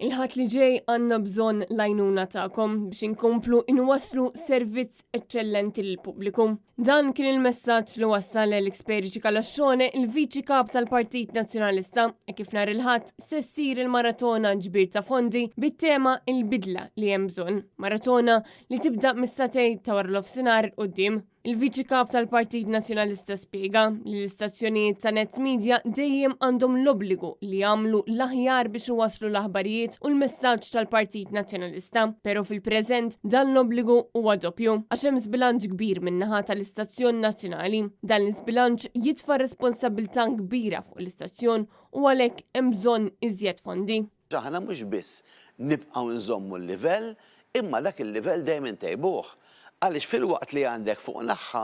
Il-Ħadd li ġej għandna bżonn l-għajnuna tagħkom biex inkomplu inwasslu servizz eċċellenti lill-pubbliku. Dan kien il-messaġġ li wassal Alex Perici Calascione, il-Viċi Kap tal-Partit Nazzjonalista, e kif nhar il-Ħadd se ssir il-maratona ġbir ta' fondi bit-tema il-bidla li hemm bżonn. Maratona li tibda mis-satej ta' wara l-ofsinhar quddiem. Il-Viċi Kap tal-Partit Nazzjonalista spjega li l-istazzjonijiet ta' Net Media dejjem għandhom l-obbligu li jagħmlu l-aħjar biex iwasslu l-aħbarijiet u l-messaġġ tal-Partit Nazzjonalista, pero fil-preżent dan l-obbligu huwa doppju għax hemm żbilanċ kbir min-naħa tal-istazzjon nazzjonali. Dan l-iżbilanċ jitfa' responsabbiltà kbira fuq l-istazzjon u għalhekk hemm bżonn iżjed fondi. Aħna mhux biss nibqgħu nżommu l-livell, imma dak il-livell dejjem intejbuh. Għaliex filwaqt li għandek fuq naħha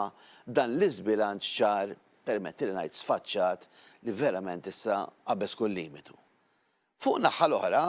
dan l-iżbilanċ ċar, permettili ngħid sfaċċat, li verament issa qabeż kull limitu. Fuq naħha l-oħra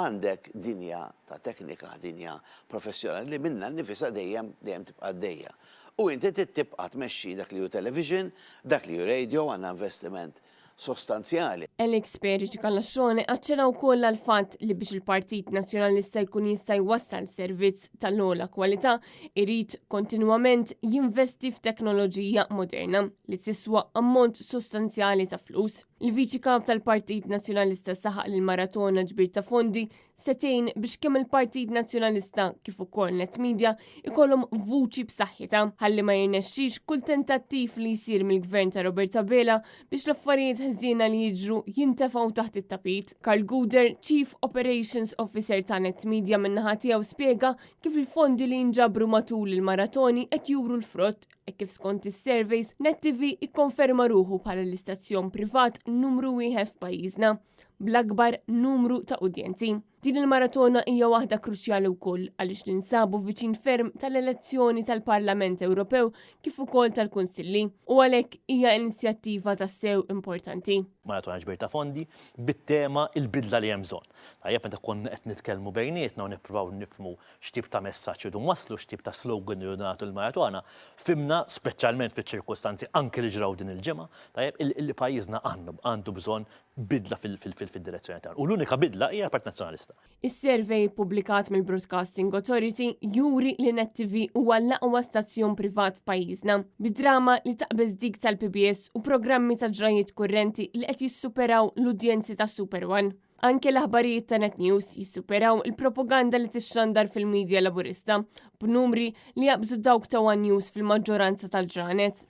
għandek dinja ta' teknika, dinja professjonali li minnha nnifisha dejjem dejjem tibqa' għaddejja. U inti trid tibqa' tmexxi dak li hu television, dak li hu radio, għandna investiment sostanzjali. Alex Perici Calascione aċċenna wkoll għall-fatt li biex il-Partit Nazzjonalista jkun jista' jwassal servizz tal-ogħla kwalità irid kontinwament jinvesti f'teknoloġija moderna li tiswa ammont sostanzjali ta' flus. Il-Viċi Kap tal-Partit Nazzjonalista saħaq li l-maratona ġbir ta' fondi se tgħin biex kemm il-Partit Nazzjonalista kif ukoll Net Media ikollhom vuċi b'saħħitha ħalli ma jirnexxix kull tentattiv li jsir mill-Gvern ta' Robert Abela biex l-affarijiet ħżiena li jiġru jintefgħu taħt it-tapit. Karl Gouder, Chief Operations Officer ta' Net Media min-naħa tiegħu spjega kif il-fondi li jinġabru matul il-maratoni qed juru l-frott hekk kif skont is-surveys Net TV ikkonferma ruħu bħala l-istazzjon privat numru wieħed f'pajjiżna bl-akbar numru ta' udjenzi. Din il-maratona hija waħda kruċjali wkoll għaliex ninsabu viċin ferm tal-elezzjoni tal-Parlament Ewropew kif ukoll tal-Kunsilli u għalhekk hija inizjattiva tassew importanti. Maratona ġbir ta' fondi bit-tema il-bidla li hemm bżonn. Tajjeb meta konna qed nitkellmu bejnietna u nippruvaw nifhmu x'tip ta' messaġġ irridu nwasslu, x'tip ta' slogan irridu nagħtu lill-maratona, fhimna, speċjalment fiċ-ċirkustanzi anki li ġraw din il-ġimgħa, tajjeb, illi pajjiżna għandu bżonn bidla fid-direzzjoni tagħna. U l-unika bidla hija l-Partit Nazzjonalista. Is-survey ippubblikat mill-Broadcasting Authority juri li Net TV huwa l-aqwa stazzjon privat f'pajjiżna, bi drama li taqbeż dik tal-PBS u programmi ta' ġrajjiet kurrenti li qed jissuperaw l-udjenzi ta' Super One. Anke l-aħbarijiet ta' Net News jissuperaw il-propaganda li tixxandar fil-midja Laburista, b'numri li jaqbżu dawk ta' One News fil-maġġoranza tal-ġranet.